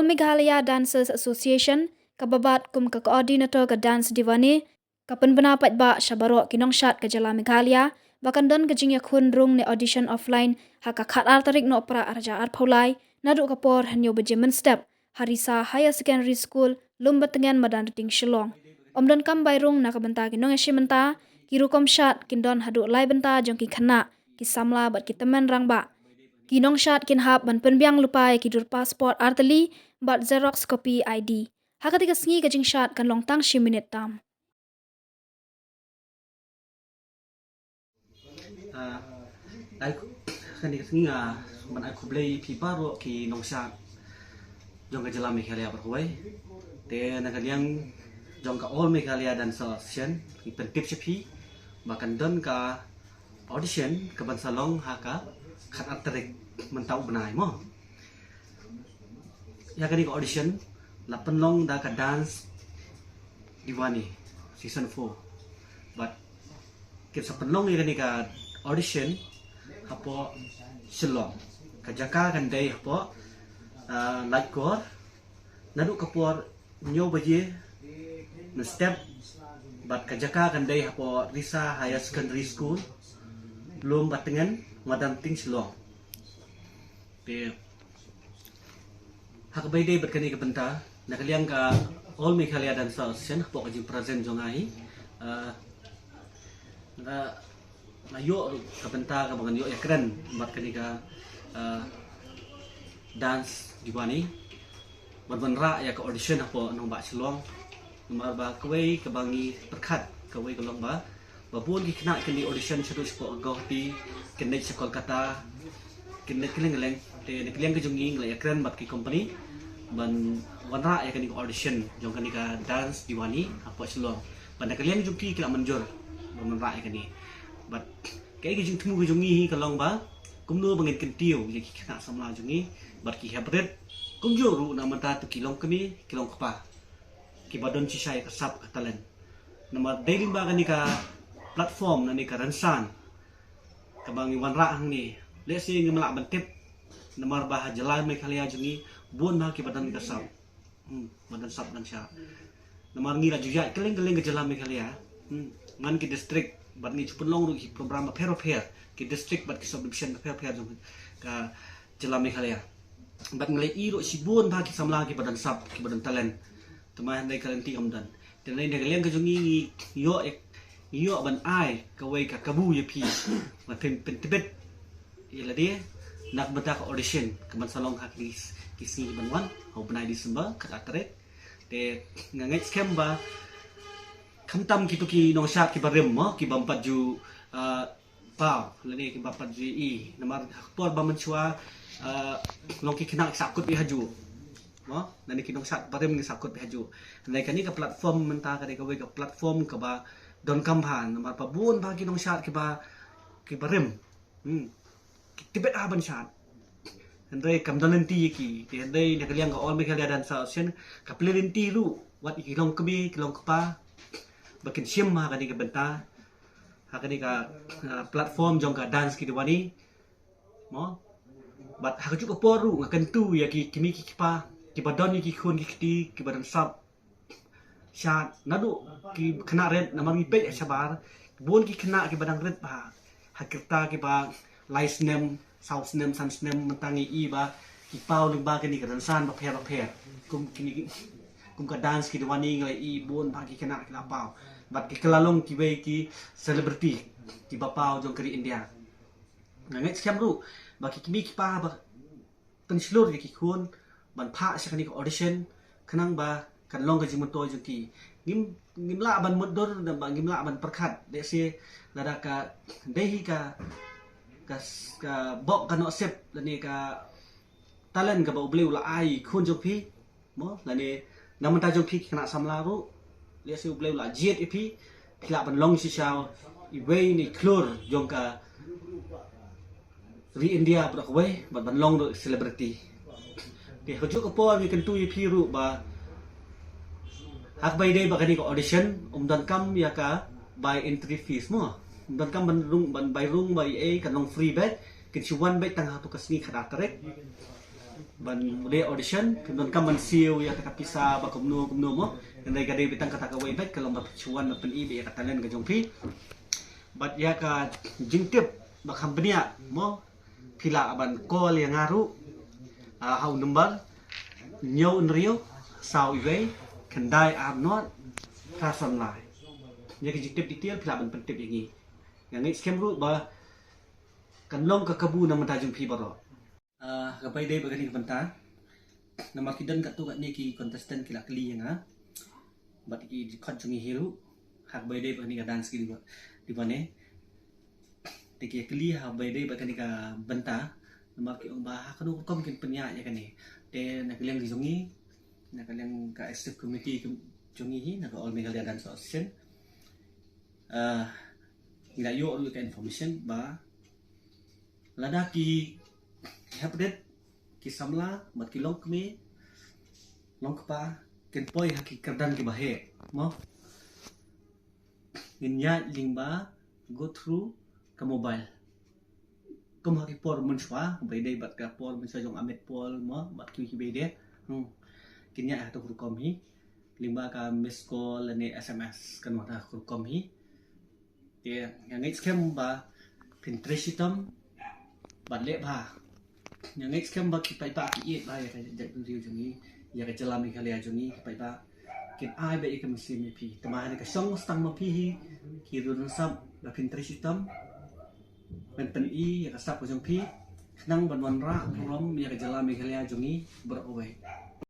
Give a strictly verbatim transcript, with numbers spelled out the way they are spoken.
Meghalaya Dancers Association, kaba bat kum ka coordinator ka Dance Diwani, ka pynbna paidbah sha baroh ki nongshad ka jylla Meghalaya ba kan don ka jingïakhun rung ne audition offline ha ka khatar tarik Nohprah arhajar arphew lai, naduh ka por hynñiew baje mynstep, ha Risa Higher Secondary School, Lumbadtngen, Madanrting, Shillong. Ym donkam bai rung na ka bynta ki nongïashim bynta, ki rukom shad kin don haduh lai bynta jong ki khynnah, ki samla bad ki tymmen rangbah. Ki nongshad kin hap ban pynbiang lypa ïa ki dur passport artylli bad xerox copy I D. Ha katei ka sngi ka jingshad kan long tang shi minit tam. Ah, ai, kane ka sngi nga ban ai khublei ïa phi baroh ki nongshad jong ka jylla Meghalaya baroh kawei. Te na ka liang jong ka All Meghalaya Dancers Association, ngi pyntip sha phi ba kan don ka audition kaban sa long ha ka khatar tarik mynta u bnai mo. Ïa kane ka audition la pynlong da ka Dance Diwani season four. Bad kin sa pynlong ïa kane ka audition hapoh Shillong. Ka jaka kan dei hapoh, ah, Laitkor, naduh ka por hynñiew baje mynstep, bad ka jaka kan dei hapoh Risa Higher Secondary School, Lumbadtngen, Madanrting, Shillong. Te ha kaba ïadei bad kane ka bynta, na ka liang ka All Meghalaya Dancers Association, hapoh ka jingpresent jong nga hi, ah, nga, nga ïoh ruh ka bynta kaba ngan ïoh ïakren bad kane ka, ah, Dance Diwani ban wanrah ïa ka audition hapoh nongbah Shillong. Namar ba kawei kaba ngi pyrkhat, kawei ka long ba ba bun ki khynnah kin leit audition shaduh shapoh Guwahati, kin leit sha Kolkata, kin leit kylleng kylleng. Te na ka liang ka jong ngi, ngi la ïakren bad ki company ban wanrah ïa kane ka audition jong kane ka Dance Diwani hapoh Shillong. Bad na ka liang jong ki, ki la mynjur ban wanrah ïa kane. Bad kaei ka jingthmu ka jong ngi hi ka long ba kumno ba ngin kyntiew ïa ki khynnah samla jong ngi bad ki hep rit, kumjuh ruh na ka bynta to ki longkmie ki longkpa kiba don shisha ïa ka sap ka talent. Namar dei lyngba kane ka platform, lane ka rynsan kaba ngi wanrah hangne, lehse ngim lah ban tip, namar ba ha jylla Meghalaya jong ngi bun bha kiba don ka sap. Hmm, ba don sap don shah. Namar ngi la ju ïaid kylleng kylleng ka jylla Meghalaya. Hmm, man ki district, bad ngi ju pynlong ruh ki program bapher bapher, ki district bad ki sub division bapher bapher jong ka jylla Meghalaya. Bad ngi la ïohi ruh shibun bha ki samla kiba don sap, kiba don talent. Te ma hynrei ka lynti kam don. Te na ka liang ka jong ngi, ngi ïoh, ngi ïoh ban ai kawei ka kabu ïa phi ban pyn, pyntbit ïa lade na ka bynta ka audition kaban sa long ha ki, ki sngi ban wan, ha u bnai December, khatar tarik. Te nga ngeit skhem ba khamtam kito ki nongshad kiba rim mo, kiba ym pat ju, ah, paw, lane kiba ym pat ju ïohi. Namar ha ka por ba mynshuwa, ah, long ki khynnah ki sahkut beit hajuh mo, lane ki nongshad barim ki sahkut beit hajuh. Hynrei kane ka platform mynta ka dei kawei ka platform kaba donkam bha, namar ba bun bha ki nongshad kiba, kiba rim. Hmm. Ki tbit ha ban shad. Hynrei kam don lynti ïa ki. Te hynrei na ka liang ka All Meghalaya Dancers Association ka plie lynti ruh wat ïa ki longkmie ki longkpa ba kin shim ha kane ka bynta, ha kane ka, ah, platform jong ka Dance Diwani mo. Bad ha kajuh ka por ruh nga kyntu ïa ki kmie ki kpa kiba don ïa ki khun ki kti kiba don sap shad, naduh ki khynnah rit, namar ngi peit ha shabar bun ki khynnah kiba dang rit bha, ha ki rta kiba lai snem, saw snem, san snem, mynta ngi ïohi ba ki paw lyngba kine ki rynsan bapher bapher. Kum kine ki, kum ka Dance Diwani ngi la ïohi bun bha ki khynnah ki la paw. Bad ki kylla long kiwei ki celebrity kiba paw jong ka ri India. Nga ngeit skhem ruh ba ki kmie ki kpa ba pynshlur ïa ki khun ban phah sha kane ka audition, khnang ba kan long ka jingmyntoi jong ki. Ngim, ngim lah ban mutdur, ba ngim lah ban pyrkhat. Lehse lada ka dei hi ka, ka, ka bok ka nusip lane ka talent kaba U Blei u la ai khun jong phi mo, lane na bynta jong phi ki khynnah samla ruh, lehse U Blei u la jied ïa phi, phi lah ban long shisha iwei na i khlur jong ka ri India baroh kawei, bad ban long ruh celebrity. Te ha kajuh ka por ngi kyntu ïa phi ruh ba ha kaba ïadei bad kane ka audition, ym donkam ïa ka bai entry fees mo. Ym donkam ban rung, ban bai rung, bai ei, kan long free beit. Kin shu wan beit tang ha tu ka sngi khatar tarik. Ban u dei audition, phin donkam ban siew ïa kata ka pisa ba kumno kumno mo. Hynrei ka dei beit tang kata kawei beit, ka long ba phi shu wan ban pyni beit ïa ka talent ka jong phi. Bad ïa ka jingtip ba kham bniah mo, phi lah ban call ïa nga ruh, ah, ha u number hynñiew hynriew saw wei khyndai ar nod phra san lai. Ïa ka jingtip detail phi lah ban pyntip ïa ngi. Nga ngeit skhem ruh ba kan long ka kabu na ka bynta jong phi baroh. Ah, kaba ïadei bad kane ka bynta, namar ki don katto katne ki contestant ki la kylli ïa nga bad ki dkhot jong ngi hi ruh ha kaba ïadei bad kane ka dance ki dei ba, dei ba ne. Te ki kylli ha kaba ïadei bad kane ka bynta, namar ki ong ba ha kano ka rukom kin pynïaid ïa kane. Te na ka liang ka jong ngi, na ka liang ka executive committee ka jong ngi hi, na ka All Meghalaya Dance Association, ah, ngi la ïoh ruh ka information ba lada ki hep rit, ki samla bad ki longkmie longkpa kin poi ha ki kyrdan kiba heh mo, ngin ïaid lyngba go through ka mobile. Kum ha ki por mynshuwa, ba ïadei bad ka por mynshuwa jong Amit Paul mo bad kiwei kiba ïadei. Hmm. Kin ïaid ha kato ka rukom hi lyngba ka miss call lane S M S, kan wan ha ka rukom hi. Te nga ngeit skhem ba phin trei shitom bad leh bha. Nga ngeit skhem ba ki paidbah ki ïeit bha ïa ka jaitbynriew jong ngi, ïa ka jylla Meghalaya jong ngi, ki paidbah kin ai beit ïa ka mynsiem ïa phi. Te ma ha kane ka shong sdang ma phi hi, ki ruh don sap ba phin trei shitom ban pyni ïa ka sap ka jong phi khnang ban wanrah burom ïa ka jylla Meghalaya jong ngi baroh kawei.